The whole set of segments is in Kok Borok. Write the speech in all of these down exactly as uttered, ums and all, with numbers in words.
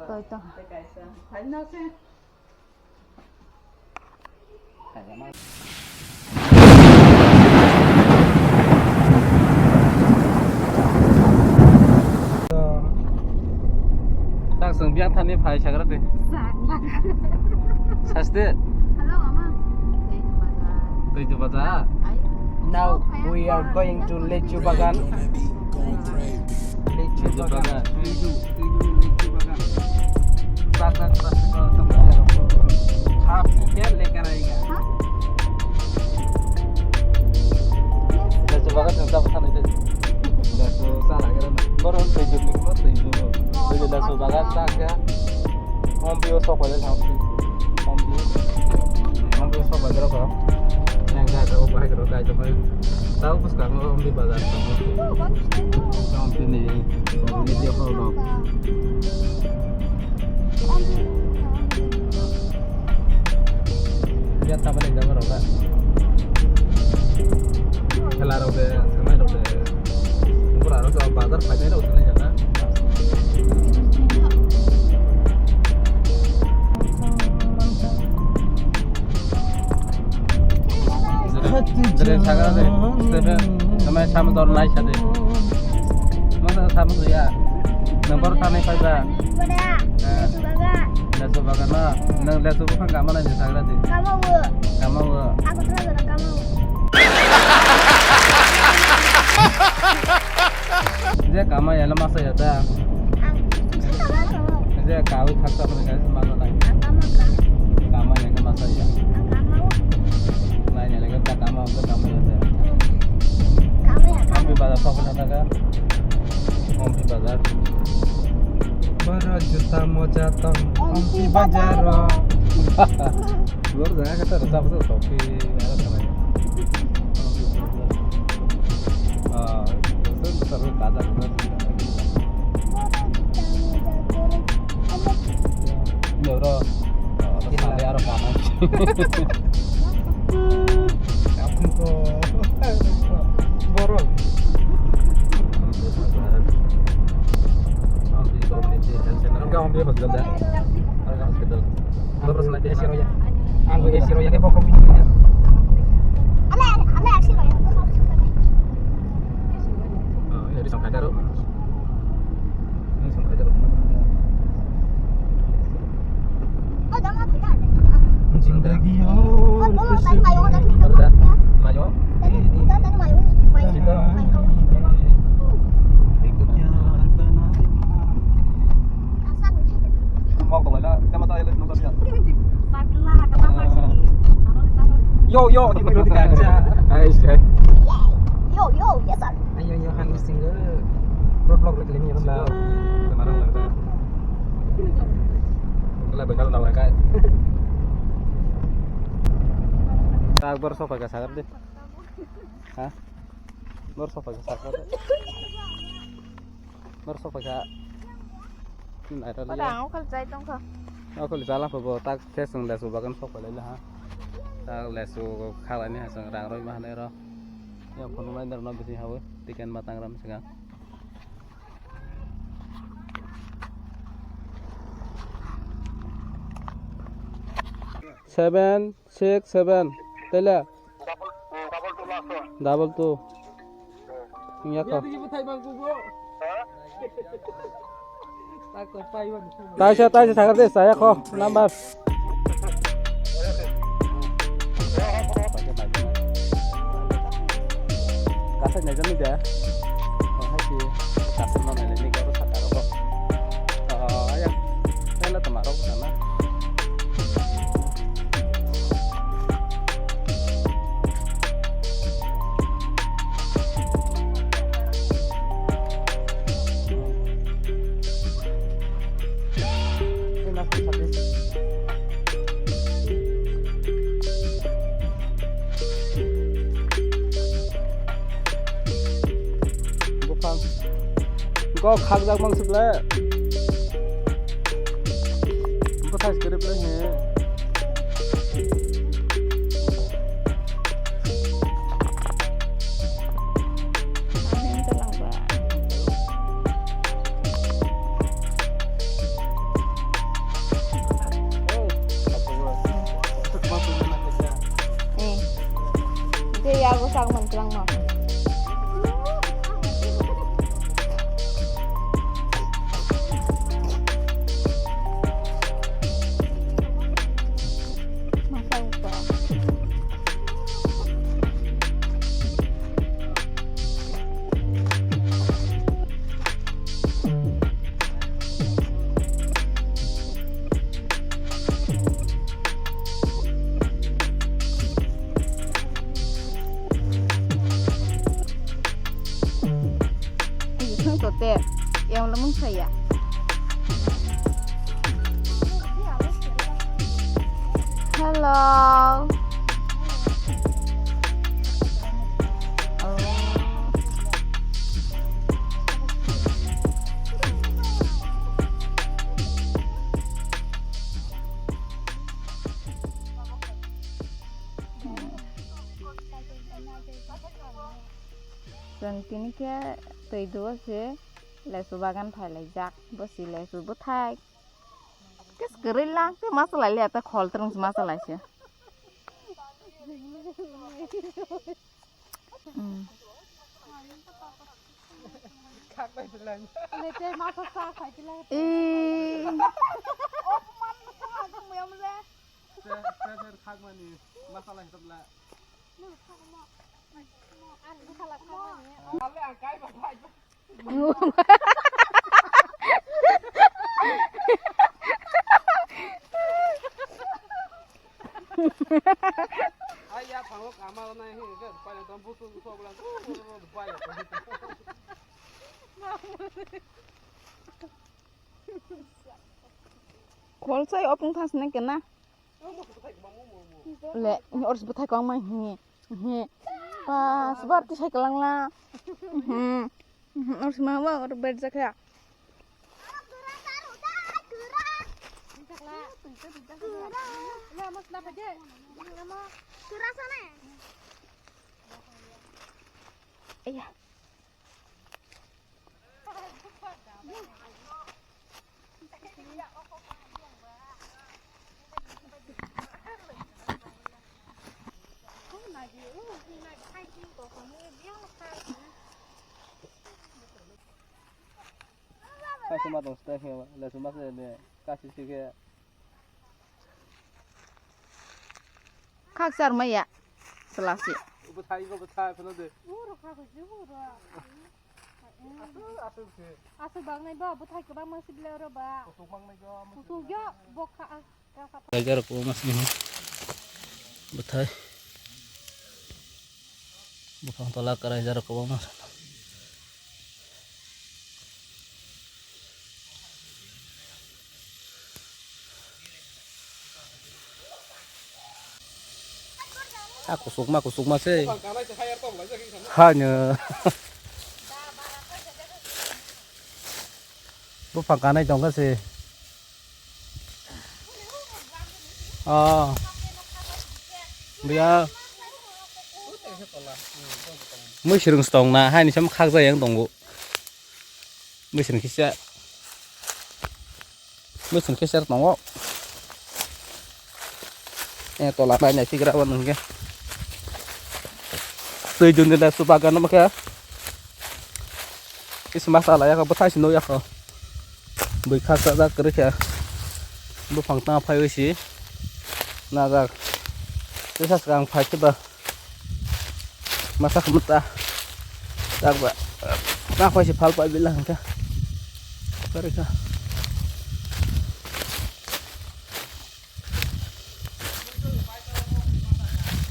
Toi to. Tak seng biang thani phai sagra de. Saste. Hello, mama. Tei tu baja. Now we are going to Lechu Bagan. Lechu Bagan. Lechu Bagan. Lechu Bagan. Hom bio sok bai thang phi. Hom bio. Hom bio sok bai rok. Yang ga ga bai rok ga bai. Tao bus ka hom bio bazar. Hom bio ni. Hom bio ni dia ko rok. Ya tabale da rok. Khela rok de, samai rok de. Bura rok bazar phai nai rok thang jana. Dere sagra de, stephen, samai sam dor nai sade. Masa sam ya. Nang bor tanai phai ba. Lechu bagan. Lechu bagan na. Nang lechu buphang kama nai sagra de. Kama o. Kama o. Ako thra jana kama o. Je kama ya la masa ya ta. Ang kama kama. Je kawi khaksa phang ga masa nai. Ang kama ka. Kama ya ka masa ya. Ang kama o. Nai ya le ka kama o kama ya ta. Kama ya kama. Ampi bazar sok na ta ka. Ampi bazar. Boro juta moja tong Ampi bazar o. Boro jaga kata rasa betul topi. Ah, betul betul bazar. Boro. Sale aro kana. Boro. Hospital. Ang A C roya. Ang A C roya ke bokok ini. Ale, ale A C roya. Oh, ini di Songkajaro. Ini Songkajaro. Zindagi aur kuch nahi. Mayo. Yo, yo, di mana? Yo, yo, yes sir. Ayo, yo, han single. Road block lagi ni, road block. Kemarin lah. Kalau begal nak mereka. Tak bersok pakai sagar deh. Hah? Bersok pakai sagar deh. Bor sok paikha. Naira liya. Ora ang khol chai tongkha. Ang khol chala pho bo tak khe chwng lesu bagan sok pailai ha. Tak lesu khalai ni ha chwng rang roi ma hanai ro. Ya phone mai dar no bisi hawi tiken ma tangram singa. Seven six seven. Tele. Double two. Wngya kho. Taisa, taisa thakar de, saya kho, number. Kasai naijani de. Oh, hai si. Kasai no naijani, karo sakaro kho. Oh, ayang. Tele tama rok sana. Buphang. Kok khakjak mang sukle. Bwthai script le he. Ani wngkha langba. Chak man kwlangma. Thang to te, yang lamang saya. Hello. Oh. Chwng tini khe twi duo se lesu bagan phailaijak, bo si lesu bwthai. Kis kwrwi lang, tei masa lai le, ata khol twrwng se masa lai se. Hmm. Ee. Khol sai opung thas ne kena. Le, ors bwthai kong ma hi, hi. Pa, sbar ti sai kwlang la. Hmm. Hmm, ors ma wa, or bed jakha. Iya. Kasuma tong stai khe, lesuma se ne, kasi si khe. Khakchar maya, selasi. Ubo thai, ubo thai, phano de. Uro kha ko ju uro. Asuk, asuk se. Asuk bang nai ba, bo thai kwbang ma sible oro ba. Kusuk mang nai go, kusuk yo, bo kha, kha, kha. Raja rok kwbangma sini. Bo thai. Buphang tola kwraijak rok kwbangma. A kusukma kusukma se. Hano. Buphang kanai tongkha se. Oh. Biya. Mui sirung stong na, hai ni sam khakjak yang tongo. Mui sirung kisa. Mui sirung kisa tongo. Eh, tola bai nai sigra wan nungke. Tui dun de su bagan ma khe. Is masa la ya ko bwthai si nukya ko. Bwkha chajak kwrwi khe. Buphang tang phaiwi si najak. Tesa swkang phai khe ba. Masa khum ta. Tak ba. Tang phai si phal pai bila hangka. Kwrwi kha.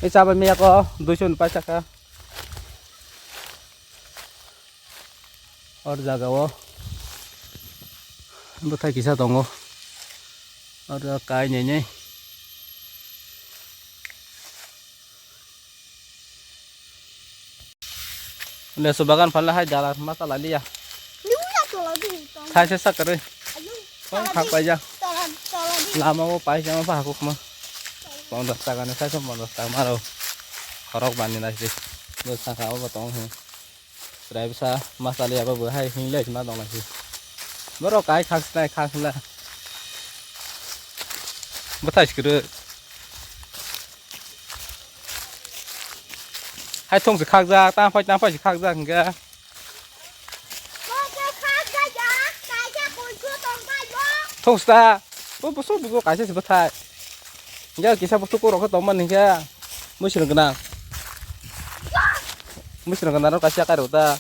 Ei chabai miya ko duiso ni paisa kha. Or jaga o bwthai kisa tongo. Or jaga kai nai nai. Lesu bagan phalna hai dala ma chala liya. Liya chala di, chala. Thai se sakarwi. Ayo, tong chala thak di, paija. Chala, chala di. Lama o paisa ma pa hakuk ma. Pondos taka ni saisa pondos taka maro. Khorok bani nai si. Bo saka o bo tong hi. Chwrai bwsa ma chaliya ba bo hai hinglai ma tong lai si. Borok kai khak sinai khak sinai. Bwthai sikiri. Hai thong se khakjak, tang phai, tang phai se khakjak hingke. Thongsta, o busu busu kaisa se bwthai. Hingke kisa busu korok khe tongmani hingke. Mui sirang gwnang. Mui sirang gwnang no kaisa kairok ta.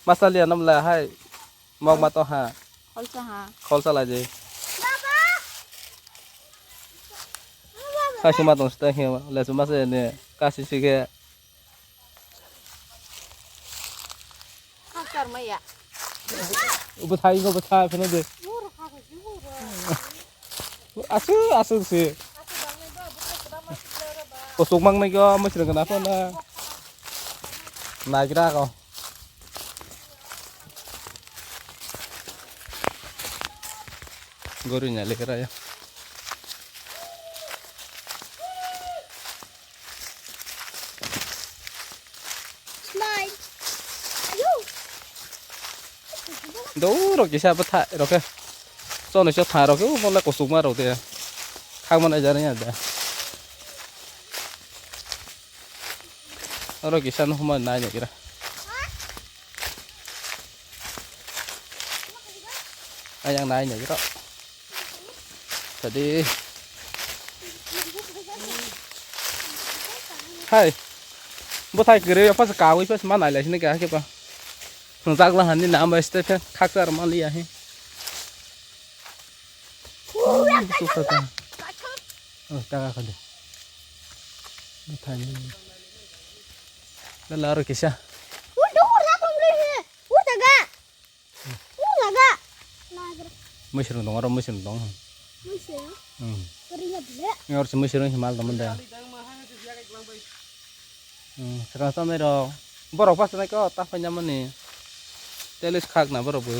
Masa liya namla hai. Mok ma to ha. Kholsa ha. Kholsa lai je. Kaisa ma tong sta he, le suma se ne, kasi si khe. Hakar maya. Ubo thai, ubo thai, pheno de. Asu, asu si. Kusuk mang nai kyo, mui sirang gwnang phano. Nagira ko. Gori nya lekra ya. Slide. Ayo. Doro kisa bwthai rok khe. Chonwi chotha rok khe, o mole kusukma rok de. Khakma nai jani ya de. Oro kisa no huma nai nagira. Ayang nai nagira. Tadi. Hai. Bwthai kwrwi, pas kawi, pas ma nai lai sini kha khe pa. Jakla hani nam bai step khakchar ma liya he. Oh, taka khade. Bwthai ni. Lala aro kisa. Mui sirung tong, oro mui sirung tong. Hmm. Oro se mui sirung se mal tongmani da. Hmm, swkang tamo rok. Borok bachai nai khe o ta phai nang mani. Telis khak na borok bo.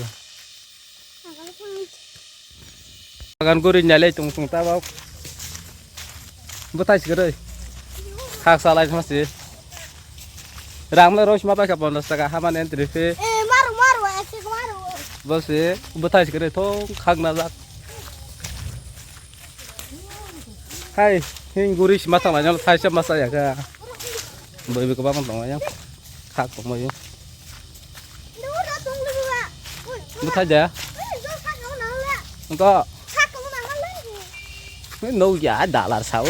Bagan guri nai lai tong tong ta bok. Bwthai se kwrwi. Khak salai thangsi. Rang le roi sima paikha ponchash taka, hamani entry fee. Eh, maru, maru, ekhe maru. Bo se bwthai se kwrwi thong khak na jak. Hai, hing guri sima tang lai, thaisa masa ya kha. Boi boi kwbangma tong lai yang. Khak tong lai. Bwthai de. Engko. Nukya dalar sao.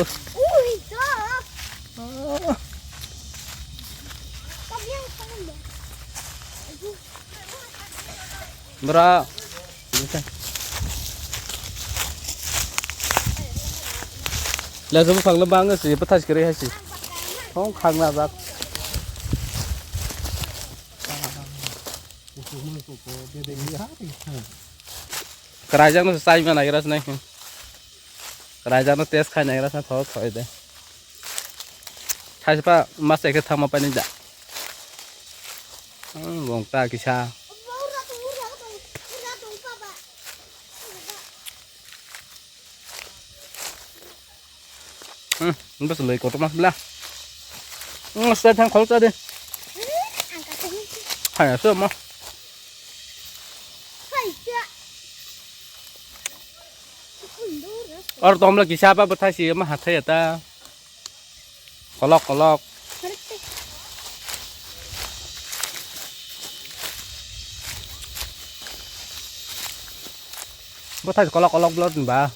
Bro. Laso buphang le bang se bwthai se kwrwi hai se. Hong khang na jak. Kwraijak no chai ma nagira se nai. Kwraijak no test khai nagira se thok thok de. Thaispa mas ekhe thangma painai da. Hmm, bong ta kisa. Hmm, bus loi kotor mas bla. Hmm, sa thang khol sa de. Hai, so ma. Or tomla kisa ba bwthai si ma hathai ta. Kolok kolok. Bwthai kolok kolok blot ba.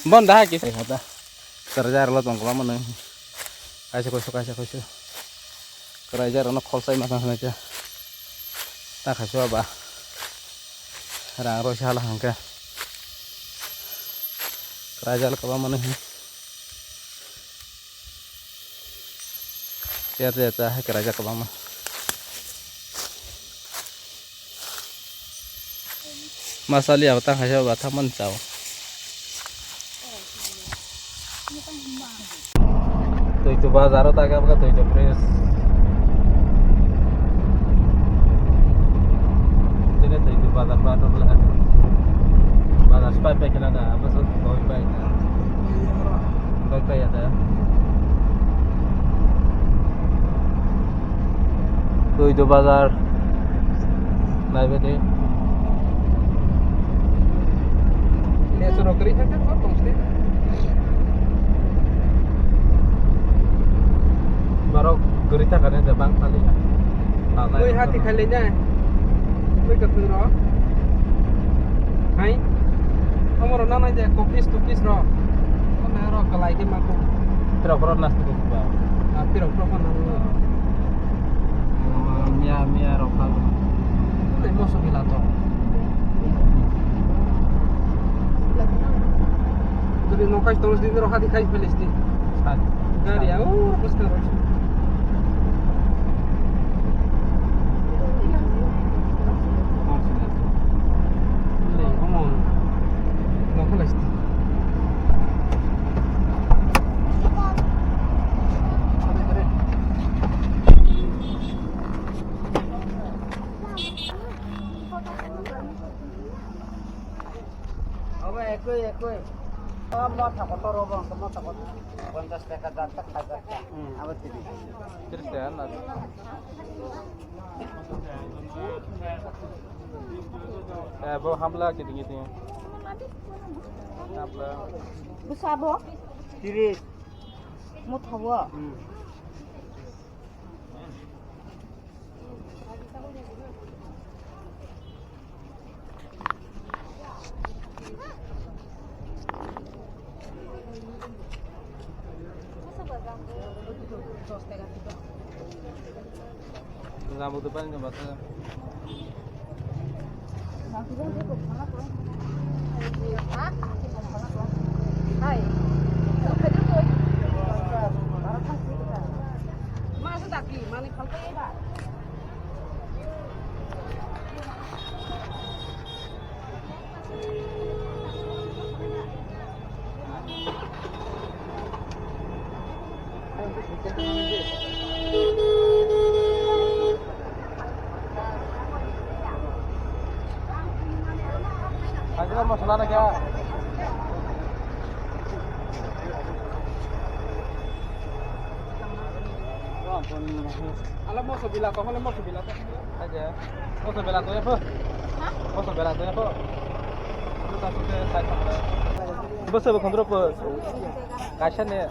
Bon da kisa hata. Kerja lo tong koma mano. Kaisa koisu, kaisa koisu. Kwraijak rokno kholsai ma tang hinwi khe ta khaisa ba rang rw se hala hwnkhe kwraijak kwbangma nw hwn ya ya ya hai kwraijak kwbangma. Masali abo tang khaisa ba thangmani chao. Twitu bazar o ta khe abokhe Twitu bridge. Tini Twitu bazar ba to bla. Bazar spai pai khna da, abo so doi pai. Doi pai ya da. Twitu bazar. Naibe de. Lesu rok kwrwi thangkha, kok tong sini. Borok Guri taka ne de bang sali ya. Mui hati khaile ne. Mui ka thung ro. Hai. Amoro na nai de cookies cookies ro. Ame ro kalai ke ma ko. Piro piro na ko ba. Ah, piro piro na. Mia mia ro kha. Kule moso bila to. Jadi no kai terus di ro hati kai pelis di. Gari ya, oh, bus terus. Obo ekoi, ekoi. O motha kotor obo, motha kotor. Ponchash taka, jar taka, hajar taka. Hmm. Abo tini. Tris taka na. Eh, bo hamla kiting kiting. Hamla. Bwsa bo? Tris. Motha bo? Hmm. Lambu tu pani bata. Masala na kya? Ala moso bila to, ala moso bila to. Aja. Moso bila to ya po. Moso bila to ya po. Moso be khondro po. Kaisa ne.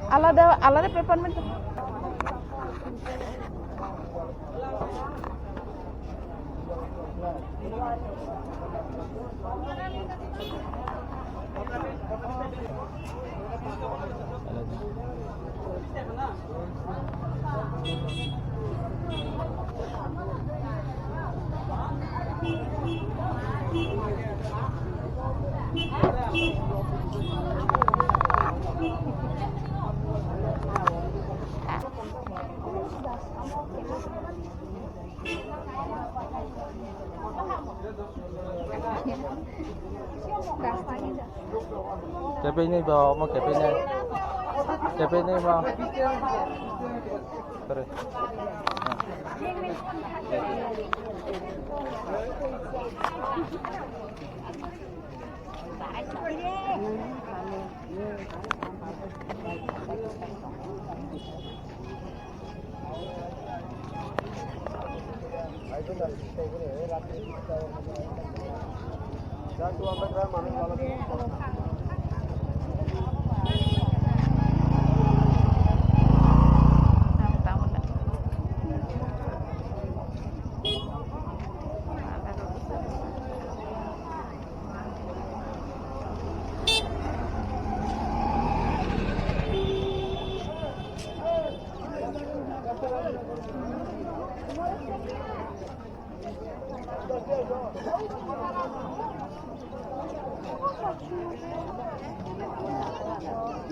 Alada, alada paper mento. Kebei nai ba, omo kebei nai. Kebei nai ba. Sorry.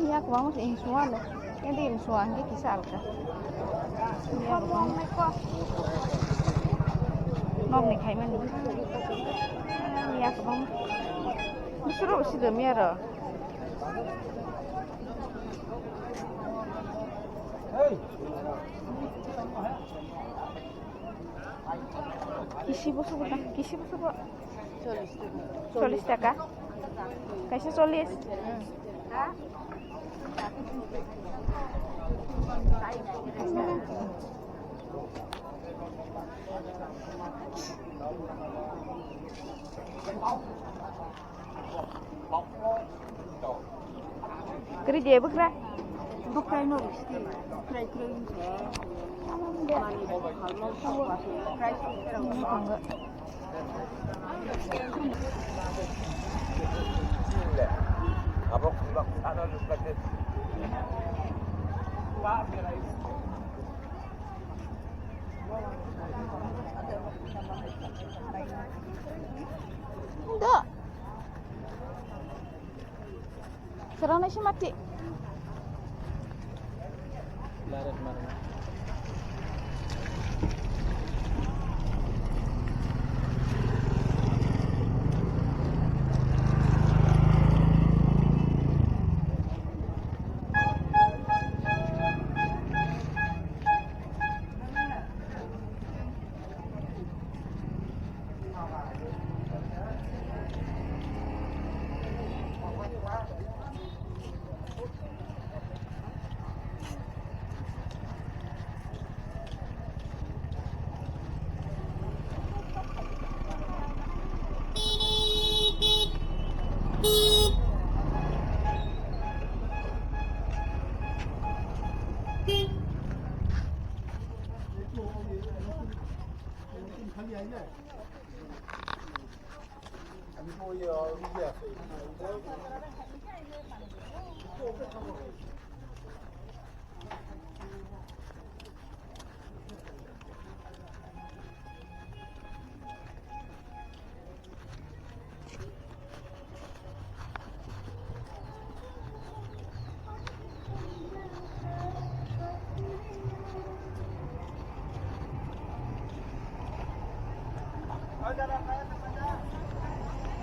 Yak bang se insua le. Ede insua hingke kisa alka. Yak bang. Nok ni khai mani. Yak bang. Busuru usi demi aro. Kisi bo sobo da, kisi bo sobo. Chollish taka. Kaisa chollish. Kri dia bukra. Bukra no risti. Krai krai ni se. Mani halmo so krai so krai. Serang nasi mati.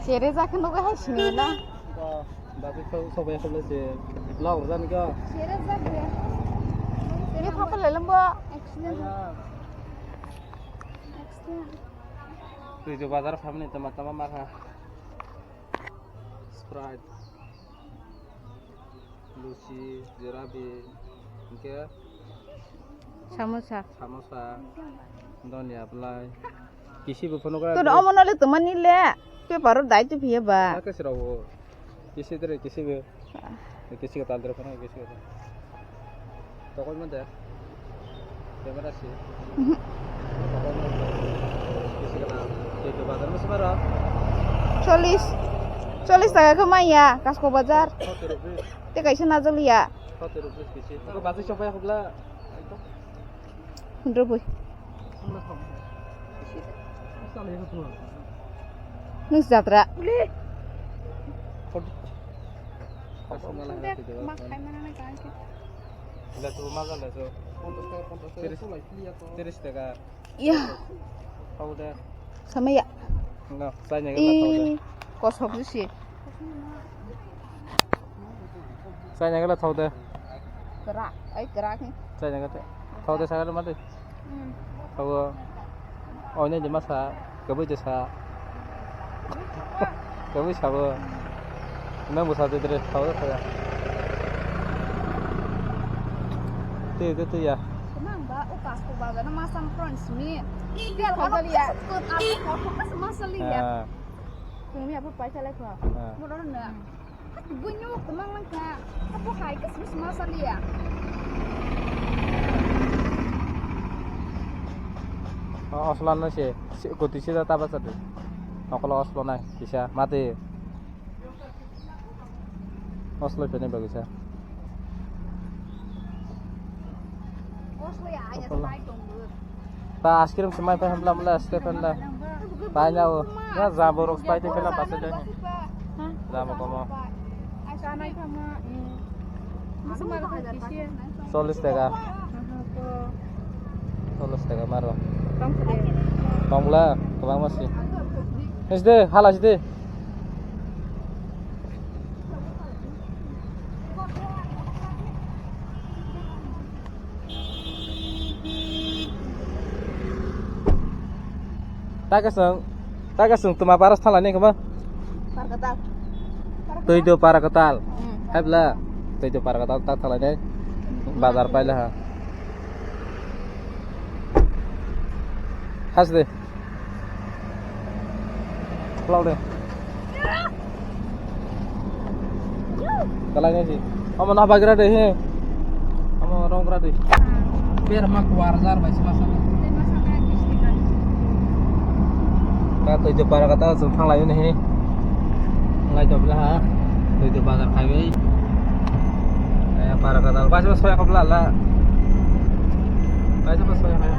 Sere jak nogo hai sini na. Ba, ba, bi kau sobai kau le se. Lau jan ka. Sere jak ya. Ini apa le lembo? Accident. Accident. Twi jo bazar family tama tama makha. Sprite. Luchi, jalebi, hingke samosa. Samosa, donia belai. Kisi bo phano kora. Tono omo no le tongmani le. Paper o dai tu phiya ba. Kisi rao. Kisi dere, kisi bo. Kisi ka tal dere phano, kisi ka. Tokol mande. Camera si. Mhm. Tokol mande. Kisi ka na. Kisi bazar mo sumara. Chollis. Chollis taka khe maya, Kasko bazar. Forty rupees. Te kaisa najoliya. Forty rupees kisi. Ako bazar sopai hobla. Rubui. Nung jatra. Tiris taka. Ya. Samaya. Kosok si. Chai nang le thau de. Kra, ai kra khe. Chai nang le thau de, sa le ma de. Hmm. Thau. Oi ne de ma sa, kabui de sa. Kabui sa bo. Nang bo sa de de thau de thau ya. Te de te ya. Nang ba o Kasko bazar na masang front simi. Dia thau de ya. Ko ta ko ko mas masa li ya. Ah. Kung mi apa pai chalai ko. Ah. Mo ro na. Bunyuk temang langka. Apa hai ke simi sima salia. Oh, oslan na se, si, kuti sida taba sadu. Nokolo oslo nai, kisa, mati. Oslo pene bagisa. Ta ice cream semai pa hamla mula step hamla. Pai na o. Na jabo rok pai te pela pase de. Jabo komo. Chollis taka. Chollis taka maro. Tongla, kobang masi. Hes de, hala si de. Takasung, takasung tuma paras thala ni kama? Parkatal. Tui do parakatal. Hmm. Hai bla. Tei to parka ta ta thalai nai. Bazar paila ha. Has de. Plau de. Kalai nai si. Amo na bagra de he. Amo rong gra de. Ber ma kwar jar bai sima sa. Ta twi de para kata sung thang lai ne he. Lai to bla ha. Twi de bazar khai bai. Eh, para kata bai sima soya kabla la. Bai sima soya khai.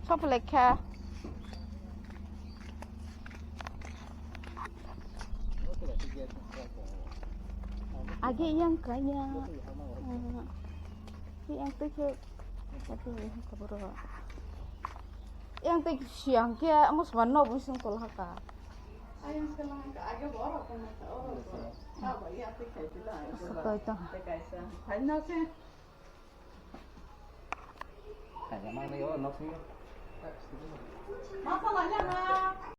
Sop lekha. Age yang kaya. Yang tu ke. Yang tu siang ke amo seman no bung sung tol haka. Ayang selang ke age borok kono ta oro. Abo ya tu kai tu la. Sakoi to. Te kaisa. Hai no se. Hai mang ni o nok sing. Masa lanya na.